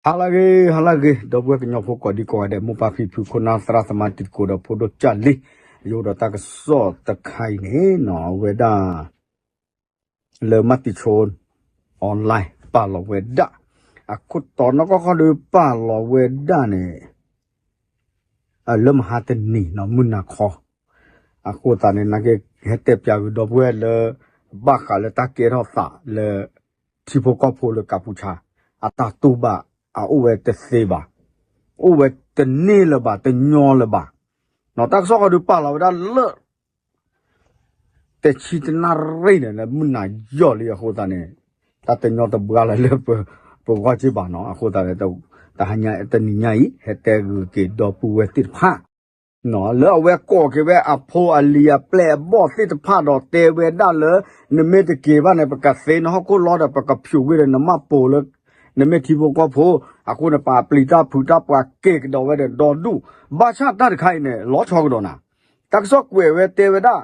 ဟါလၢအဂ့ၤ ဟါလၢအဂ့ၤ ဒီပုၢ်ဝဲၢ်ကညီဖိကိးဒံကိးဂၤဒဲး မိၢ်ပၢ်ဖံဖု ခိၣ်နၢ်သရၣ်သမါ တံၤသကိးဒီးဖိဒိၣ်ကၢ်လံၤ, ယအိၣ်ဒီးတၢ်ကစီၣ်တခါအံၤန့ၣ်နီၤ အဝဲဒၣ် လၢမၤတံၤဆိ online ပာ်လီၤဝဲဒၣ်, အခိၣ်တီနီၢ်ကီၢ်ခီဒီးပာ်လီၤဝဲဒၣ်န့ၣ် လၢမဟါတနံၤနီၤ မုၢ်နၤခီ, အဃိသတးန့ၣ် နာ်က့ ဟဲတဲပၠးဂ့ၤဒီပုၢ်ဝဲၢ်လၢ ဘၣ်ဃးလၢတၢ်ကဲထီၣ်သးလၢ ထံဖိကီၢ်ဖိလၢကၢပူၤဆါ အတၢ်တူၢ်ဘၣ် အအိၣ်ဝဲတသ့ဘၣ်, အိၣ်ဝဲတန့ၢ်လၢၤဘၣ် တညီလၢၤဘၣ်, တၢ်ကစီၣ်ဃီဒုးပာ်လီၤဝဲဒၣ်လၢ တဆံတနၣ်ရံၣ်န့ၣ်လၢမုၢ်နၤယီၢ်လံအဃိသတးန့ၣ် တၢ်တညီတဘှါလၢလၢပဂီၢ်က့ဘၣ်နီၤ, အဃိသတးန့ၣ် တဟါညါတနံၤညါအံၤ ဟဲတဲဂ့ၤက့ၤဒီပုၢ်ဝဲၢ်သ့ၣ်တဖၣ် လၢအဝဲကိးက့ၤဝဲအဖိအလံၤအပျဲၢ်အဘီၣ်သ့ၣ်တဖၣ်ဒီးတဲဝဲဒၣ်လၢ နမ့ၢ်တက့ၤဘၣ်န့ၣ် ပကသ့နဟီၣ်ခိၣ်လီဒီး ပကဖၠူးဝံၤဒီးနမၢ်ပိာ်လၢ နမ့ၢ်ထံဖိကီၢ်ဖိ, အဃိန့ၣ် ပာ်ပျံၤတၢ်ဖုးတၢ်ပှၤက့ၤကဒီးဝဲဒီးဒီဒူၣ်, ဘၣ်ဆၣ်တၢ်တခါအံၤန့ၣ် လီၤဆီကဒီးနၤ, တၢ်ကစီၣ်ကွဲးဝဲတဲဝဲဒၣ်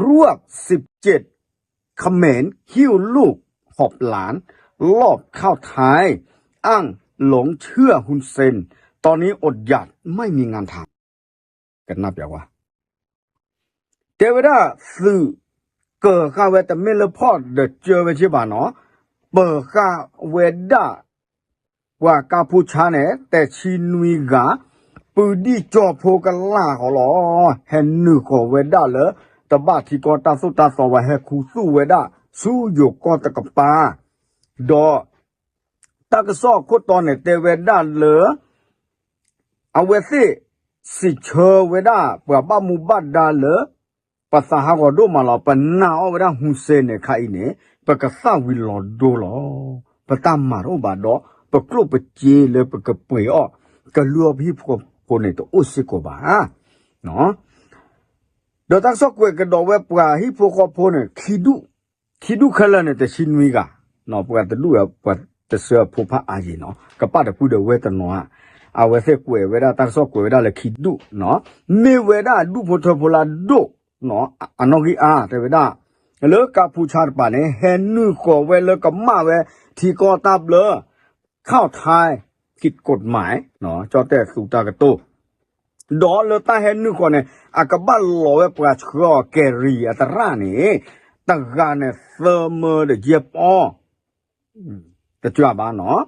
รวบสิบเจ็ด เขมรหิ้วลูกหอบหลานลอบเข้าไทย อ้างหลงเชื่อฮุนเซน ตอนนี้อดอยากไม่มีงานทำ ကနၣ်ပျးဝါ တဲဝဲဒၣ်သုး ကၢၤဃာ်ဝဲတမ့ၢ်လၢဖီၣ်ဒီးကၢၤဝဲက့ဘၣ်နီၤ, ပၢၤဃာ်ဝဲဒၣ် ပှၤကၢ်ဖူဆါန့ၣ် တဆံနွံဂၤ, ပုၢ်ဒံၣ်ကၠီဖိကလာ်ဃီလီၤ, ဟဲနုာ်ဃီၤဝဲဒၣ်လၢ တဘၣ်ထံကီၢ်တၢ်သိၣ်တၢ်သီဘၣ် ဟဲခူသူၣ်ဝဲဒၣ် ဆူယိၤကီၢ်တကပၤ, ဒီး တၢ်ကစီၣ်အခိၣ်တီန့ၣ် တဲဝဲဒၣ်လၢ အဝဲသ့ၣ် စံးဆၢဝဲဒၣ် ပှၤဘၣ်မူဘၣ်ဒါလၢ ပသးဟးဂီၤဒိၣ်မးလီၤ, ပနာ်အီၣ်ဝဲဒၣ် ဟူစ့န့ၣ် ခါအံၤန့ၣ် ပကသၣ်ဝံၤလီၤဒိလီၤ, ပတၢ်မၤတအိၣ်ဘၣ်ဒီး ပကျိၣ်ပစ့လၢပကပှ့ၤအီၣ် ကလုၢ်အီၣ်ပဟံၣ်ဖိဃီဖိန့ၣ် တအိၣ်စ့ၢ်ကီးဘၣ်. ဒီးတၢ်ကစီၣ်ကွဲးကဒီးဝဲပှၤဟံၣ်ဖိဃီဖိန့ၣ် ခံဒူၣ်, ခံဒူၣ်ခဲလၢာ်န့ၣ် တဆံနွံဂၤ, ပှၤတဒူၣ် ပှၤတဆၢဖိဖးအါယံၤနီၤ, ကပၣ်တဖုဒီးဝဲတနီၤဧါ, အဝဲသ့ၣ်ကွဲးဝဲဒၣ်တၢ်ကစီၣ်ကွဲးဝဲဒၣ်လၢခံဒူၣ်နီၤ, မ့ၢ်ဝဲဒၣ်ဒူၣ်ဖိထၢဖိလၢအဒိၣ် အနီၣ်ဂံၢ်အါ တဲဝဲဒၣ်, လၢကၢ်ဖူဆါတပၤန့ၣ် ဟဲနုာ်ဃီၤဝဲလၢကမၣ်ဝဲ ထံကီၢ်တၢ်ဘျၢ เข้าไทย ผิดกฎหมาย ကၠီၣ်တဲၣ်သူတၢ်ကတိၤ ဒီးလၢတၢ်ဟဲနုာ်ဃီၤန့ၣ် အကဘၣ်လီၤဝဲပှၤဆှၢအီၤကဲၤရံၤအသရၣ်န့ၣ် တဂၤန့ၣ် သၢမၢဒီးယဲၢ်ပီၢ် တကြၢးဘၣ်နီၤ,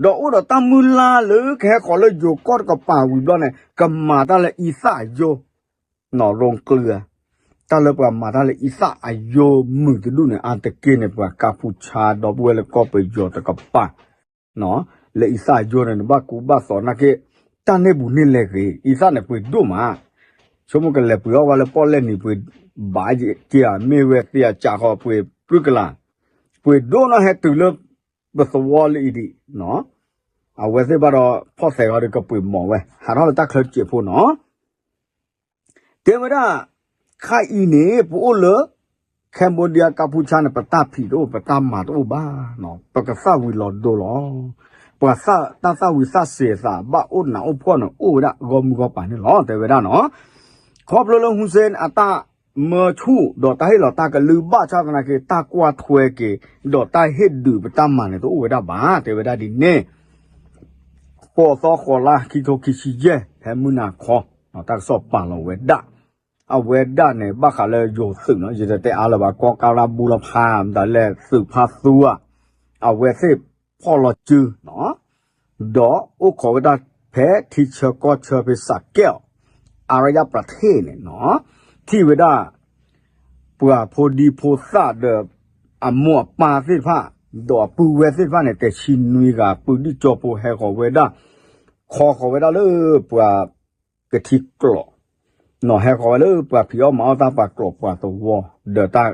ဒီးအိၣ်ဒီးတၢ်မုၢ်လၢ်လၢကဟဲဃီၤလၢယိၤကီၢ်တကပၤဝံၤဘျီန့ၣ် ကမၤတၢ်လၢအံသၣ်အယိ နီၤ ရိကျၢၤ, တၢ်လၢပှၤမၤတၢ်လၢအံသၣ်အယိမုာ်တဒူၣ်န့ၣ် အါတက့ၢ်န့ၣ် ပှၤကၢ်ဖူဆါဒီပုၢ်ဝဲၢ်လၢကီၢ်ပယီၤတကပၤ လၢအံသၣ်အယိန့ၣ် နဘၣ်ကူဘၣ်သိးနာ်က့ တၢ်န့ၢ်ဘူးန့ၢ်လဲၤဂ့ၤ အံသၣ်န့ၣ်ပှ့ၤဒိၣ်မး, ဆိကမိၣ်ကလဲၤပှ့ၤအီၣ်ဝဲလၢပီၣ်လဲၣ်နံၤပှ့ၤဘၣ်က့ၤ မ့ၢ်ဝဲသ့ၣ်အစးဃီပှ့ၤပြူၢ်ကလာ်, ပှ့ၤဒိၣ်နီၣ်ဟဲတုၤလၢ ပသဝီလၢအံၤဒံး, အဝဲသ့ၣ်ဘၣ်ဒီးဖီၣ်သဲးဃီဒီးကပှ့ၤမီၤဝဲ ဟးထီၣ်လၢတၢ်ချၢတစဲးဖိနီၤ တဲဝဲဒၣ် ခါအံၤန့ၣ် ပအိၣ်လၢ Cambodia ကၢ်ဖူဆါန့ၣ် ပတၢ်ဖံးတအိၣ် ပတၢ်မၤတအိၣ်ဘၣ်, ပကသၣ်ဝံၤလီၤဒိလီၤ. ပှၤတၢ်သၣ်ဝံၤသၣ်စ့ၤအသး ဘၣ်အိၣ်နးအိၣ်ဖှီၣ်န့ၣ် အိၣ်ဝဲဒၣ်ဂီၢ်မုၢ်ဂီၢ်ပၤန့ၣ်လီၤ တဲဝဲဒၣ်နီၤ. ခီဖျိလၢ Hun Sen အတၢ်မၢဆူၣ် ဒီးတၢ်ဟ့ၣ်လီၤတၢ်ကလုၢ်ဘၣ်ဆၣ်သနာ်က့ တၢ်ကွၢ်ထွဲက့ၤ ဒီးတၢ်ဟ့ၣ်ဒုးပတၢ်မၤန့ၣ် တအိၣ်ဝဲဒၣ်ဘၣ် တဲဝဲဒၣ်ဒ်န့ၣ် ဃိးသီဃိးလါ ခံထိခံဆံယဲၢ် ဖဲမုၢ်နၤခီ တၢ်ကစီၣ်ပာ်လီၤဝဲဒၣ်, အဝဲဒၣ်န့ၣ် ဘၣ်ဃးလၢယိၤသုးနီၤ ယတတဲအါလၢၤဘၣ် ကီၢ်ကၢ်လၢဘူလီၤဖး မတၤလဲၣ်သုးဖါသူဧါ, အဝဲသ့ၣ်ဖီၣ်လီၤစုနီၤ, ဒီးအိၣ်ခိးဝဲဒၣ်ဖဲထံဆၢကီၢ်ဆၢဖဲစးကဲးအီၤ အါရယၣ်ပြထ့ၣ်န့ၣ်နီၤ, ထံၣ်ဝဲဒၣ် ပှၤဖိဒံဖိသၣ်ဒီး အမိၢ်အပၢ်သ့ၣ်တဖၣ် ဒီးအပုၢ်ဝဲၢ်သ့ၣ်တဖၣ်န့ၣ် တဆံနွံဂၤ ပုၢ်ဒံၣ်ကၠီဖိဟဲဃီၤဝဲဒၣ်, ခီဃီၤဝဲဒၣ်လၢပှၤကထံကျိး, နီၤဟဲဃီၤဝဲလၢပှၤဖံးအီၣ်မၤအီၣ်တၢ်ပှၤကျိးပှၤသဝီ, ဒီးတၢ်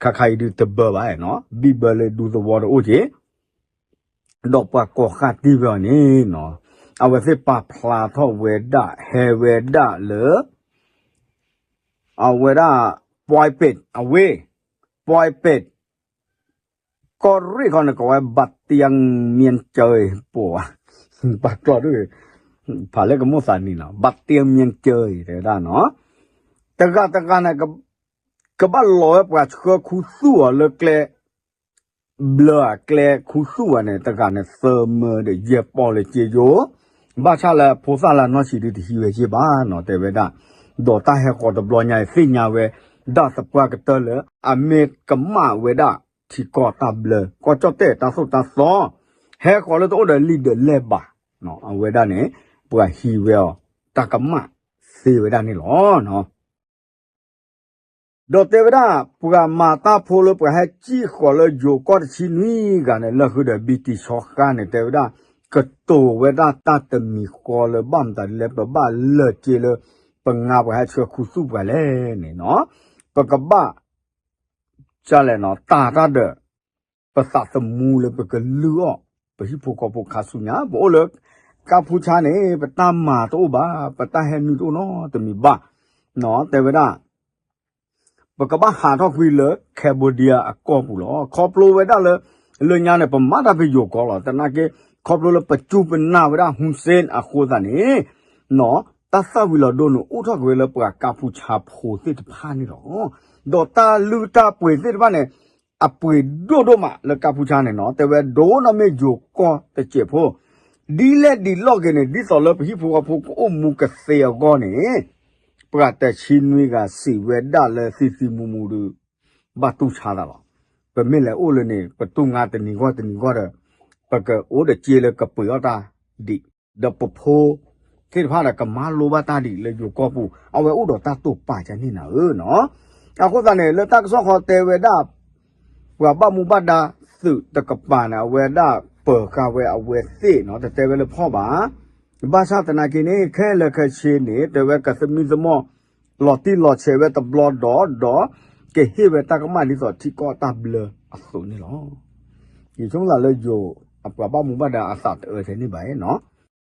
ခါခါအံၤဒုးတဘၢဘၣ်နီၤ, ဘံၣ်ဘၢလၢဒူသဝီတအိၣ်က့ၤ ဒီးပှၤကိးဃာ်တံၢ်ဝဲအီၤန့ၣ်နီၤ, အဝဲသ့ၣ်ပာ်ဖျါထီၣ်ဝဲဒၣ် ဟဲဝဲဒၣ်လၢ အဝဲဒၣ် ပွဲပ့း အဝ့ၢ်, ပွဲပ့း ကီၢ်ရ့ၣ်ခီန့ၣ် ကိးဝဲ ဘၣ်တ့မၠ့ကၢၤ ပိာ်, ပှၤကျိာ်ဒိၣ်, ဖးလၢကမိၣ်သးနံၤနီၤ ဘၣ်တ့မၠ့ကၢၤ တဲဝဲဒၣ်နီၤ, တဂၤတဂၤန့ၣ် ကဘၣ်လီၤဝဲပှၤဆှၢခူသူၣ်အီၤလၢကျဲ ဘျၢအကျဲခူသူၣ်ဘၣ်န့ၣ် တဂၤန့ၣ်သၢမၢဒီးယဲၢ်ပီၢ်လၢကၠ့ယိၤ, ဘၣ်ဆၣ်လၢဖိသၣ်လၢအနီၢ်ဆံးဒုတဟံးဝဲကၠ့ဘၣ်နီၤ တဲဝဲဒၣ်, ဒီးတၢ်ဟဲဃီၤတဘျီညါအံၤသ့ၣ်ညါဝဲဒၣ်သပှၢ်ကတၢၢ်လၢ အမ့ၢ်ကမၣ်ဝဲဒၣ်ထံကီၢ်တၢ်ဘျၢ ကီၢ်ကၠီၣ်တဲၣ်တၢ်သိၣ်တၢ်သီ, ဟဲဃီၤလၢတအိၣ်ဒီးလံာ်ဒီးလဲၢ်ဘၣ်, အဝဲဒၣ်န့ၣ် ပှၤဟံးဝဲအီၤ တၢ်ကမၣ်သ့ဝဲဒၣ်န့ၣ်လီၤ. ဒီးတဲဝဲဒၣ် ပှၤမၤတၢ်ဖိလၢပှၤဟဲစံၣ်ဃီၤလၢယိၤကီၢ်တဆံနွံဂၤန့ၣ် လၢဃုာ်ဒီး ဘံၣ်တံၣ်ဆီဃါန့ၣ် တဲဝဲဒၣ် ကတိၤဝဲဒၣ်တၢ်တမံၤဃီလၢဘၣ်မတၤဒ်လဲၣ် ပဘၣ်လၢာ်ကၠ့လၢ ပငါပှၤဟဲဆှၢခူသူၣ်ပှၤလဲၣ်န့ၣ်နီၤ, ပကဘၣ် ကလဲၣ်နီၤ တၢ်တၢ်ဒီး ပသးသမူလၢပကလုၢ်အီၣ် ပဟံၣ်ဖိဃီဖိခါဆူညါ ပအိၣ်လၢ ကၢ်ဖူဆါန့ၣ် ပတၢ်မၤတအိၣ်ဘၣ် ပတၢ်ဟဲနုာ်တအိၣ်နီတမံၤဘၣ်, တဲဝဲဒၣ် ပကဘၣ်ဟးထီၣ်ကွံာ်လၢ Cambodia အကီၢ်ပူၤလီၤ. ခီဖျိဝဲဒၣ်လၢ လၢညါန့ၣ် ပမၤတၢ်ဖဲယိၤကီၢ်လီၤ. သနာ်က့ ခီဖျိလၢပစူၢ်ပနာ်ဝဲဒၣ် Hun Sen အဃိသတးန့ၣ် တၢ်သၣ်ဝံၤလီၤဒိန့ၣ် အိၣ်ထီၣ်က့ၤဝဲလၢပှၤကၢ်ဖူဆါဖိသ့ၣ်တဖၣ်န့ၣ်လီၤ. ဒီးတၢ်လုၢ်တၢ်ပှ့ၤသ့ၣ်တဖၣ်န့ၣ် အပှ့ၤဒိၣ်ဒိၣ်မးလၢကၢ်ဖူဆါန့ၣ်နီၤ တဲဝဲဒိၣ်နီၢ်မ့ၢ်ယိၤကီၢ်တစဲးဖိ ဒ်လဲၣ်ဒ်လဲၣ်ဂ့ၤန့ၣ် ဒ်သိးလၢပဟံၣ်ဖိဃီဖိကအိၣ်မူကသ့အဂီၢ်န့ၣ် ပှၤတဆံနွံဂၤစံးဝဲဒၣ်လၢသံသံမူမူဒီး ဘၣ်တူၢ်ဆါသးလီၤ. ပမ့ၢ်လဲၤအိၣ်လၢန့ၣ် ပတူၢ်ငါတနံၤဂီၢ်တနံၤဂီၢ်ဒီး ပကအိၣ်ဒီးစ့လၢကပှ့ၤအီၣ်တၢ်ဒံး ဒီးပဖိသ့ၣ်တဖၣ်ဒီးကမၤလိဘၣ်တၢ်ဒံးလၢယိၤကီၢ်ပူၤ အဝဲအိၣ်ဒီးတၢ်တိာ်ပာ်ကန့ၣ်နၤဧၢနီၤ. အဃိသတးန့ၣ် လၢတၢ်ကစီၣ်ဃီတဲဝဲဒၣ် ပှၤဘၣ်မူဘၣ်ဒါသုးတကပၤန့ၣ် အဝဲဒၣ်ပၢၤဃာ်ဝဲအဝဲသ့ၣ်နီၤ တတဲဝဲလၢဖီၣ်ဘၣ်. ဘၣ်ဆၣ်သနာ်က့န့ၣ် ခဲလၢာ်ခဲဆ့န့ၣ် တဲဝဲကသမံသမိး လီၤတံၢ်လီၤဆဲးဝဲတဘျီဒီး ဒီးကဟ့ၣ်ဝဲတၢ်ကမၣ်ဒ်သိးထံကီၢ်တၢ်ဘျၢအသိးန့ၣ်လီၤ. ယဆိကမိၣ်သးလၢယိၤအပှၤဘၣ်မူဘၣ်ဒါအသးတအၢထဲန့ၣ်ဘၣ်နီၤ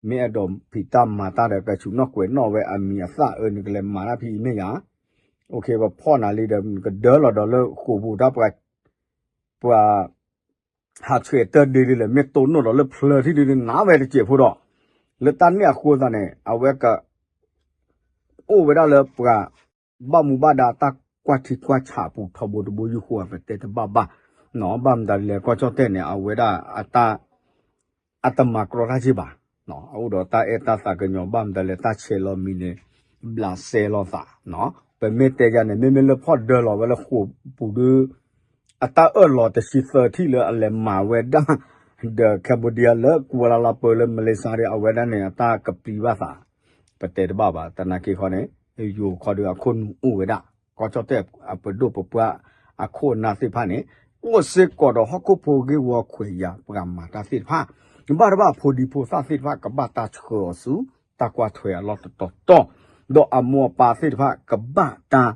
မ့ၢ်အဲၣ်ဒိးဖံးတၢ်မၤတၢ်ဒီး ကဆူးနီၣ်ကွဲးနီၣ်ဝဲအမံၤအသၣ်အၢ နကလဲၤမၤတၢ်ဖဲအံၤမ့ၢ်ယၤ ပဖီၣ်နၤလံဒီး နကဒၢလီၤဒီးလၢဃိာ်ပူၤတၢ် ပှၤ ဟးဆှဲးတၢ်ဒ့ဒ်လဲၣ် မ့ၢ်တိၢ်နီၣ်ဒီးလၢဖျၢၣ်ထံၣ်ဒ်နၤဝဲတစဲးဖိဒီး လၢတၢ်န့ၣ်အဃိသတးန့ၣ် အဝဲက အိၣ်ဝဲဒၣ်လၢပှၤဘၣ်မူဘၣ်ဒါတၢ်ကွၢ်ထံကွၢ်ဆးအပူၤထီဘိတဘိယူၢ်ဃီ ပတဲတဘၣ်ဘၣ်နီၤ ဘၣ်မတၤဒ်လဲၣ် ကီၢ်ကၠီၣ်တဲၣ်န့ၣ် အဝဲဒၣ်အတၢ် အတမၤကြီတၢ်က့ဘၣ်, အအိၣ်ဒီးတၢ်အဲၣ်တၢ်သးကညီၤ ဘၣ်မတၤလဲၣ် တၢ်ဆဲးလီၤမံၤန့ၣ် ဘျးစဲလီၤသးနီၤ ပမ့ၢ်တဲယၤန့ၣ် မ့မ့ၢ်လၢဖီၣ်ဒၢလီၤဝဲလၢဃိာ်ပူၤဒီး အတၢ်အၢၣ်လီၤတဆံသၢထံၣ်လၢအလဲၤမၤဝဲဒၣ် ဒီး Cambodia လၢကူလါလါပၢလၢ Malaysia ဒီး အဝဲဒၣ်န့ၣ် အတၢ်ကပျံၤဘၣ်သး ပတဲတဘၣ်ဘၣ် သနာ်က့ခီန့ၣ် ယိၤခီဒီးအခိၣ်နူာ်အိၣ်ဝဲဒၣ် ကီၢ်ကၠီၣ်တဲၣ်အပဒိၣ်ပပှၢ်အခိၣ်အနၢ်သ့ၣ်တဖၣ်န့ၣ် အိၣ်စ့ၢ်ကီးဒီးဟီၣ်ခိၣ်ဖိဂ့ၢ်ဝီခွဲးယာ်ပှၤမၤတၢ်သ့ၣ်တဖၣ် ဘၣ်တဘၣ်ဖိဒံဖိသၣ်သ့ၣ်တဖၣ် ကဘၣ်တၢ်ဆှၢအီၤဆူ တၢ်ကွၢ်ထွဲအလီၢ်တတီၤတီၤ ဒီးအမိၢ်အပၢ်သ့ၣ်တဖၣ် ကဘၣ်တၢ်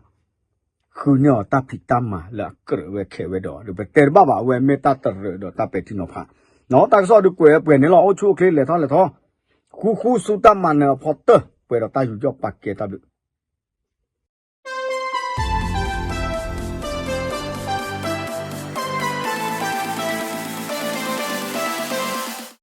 ဃုန့ၢ်အီၤတၢ်ဖံးတၢ်မၤလၢအကြၢးဝဲခဲးဝဲဒီး ပတဲတဘၣ်ဘၣ် အဝဲမ့ၢ်တၢ်တရၢးဒီးတၢ်ပဲာ်ထံနီၤဖး တၢ်ကစီၣ်ဒုးကွဲးပှဲၤန့ၣ်လီၤ အိၣ်ဆူၣ်အိၣ်ချ့လဲၤထီၣ်လဲၤထီၣ် ဃူဃူဆူတၢ်မၤနၢၤအဖီတၢၢ် ပှဲၤဒီးတၢ်ယူးယီၣ်ပာ်ကဲတၢ်ဘျုး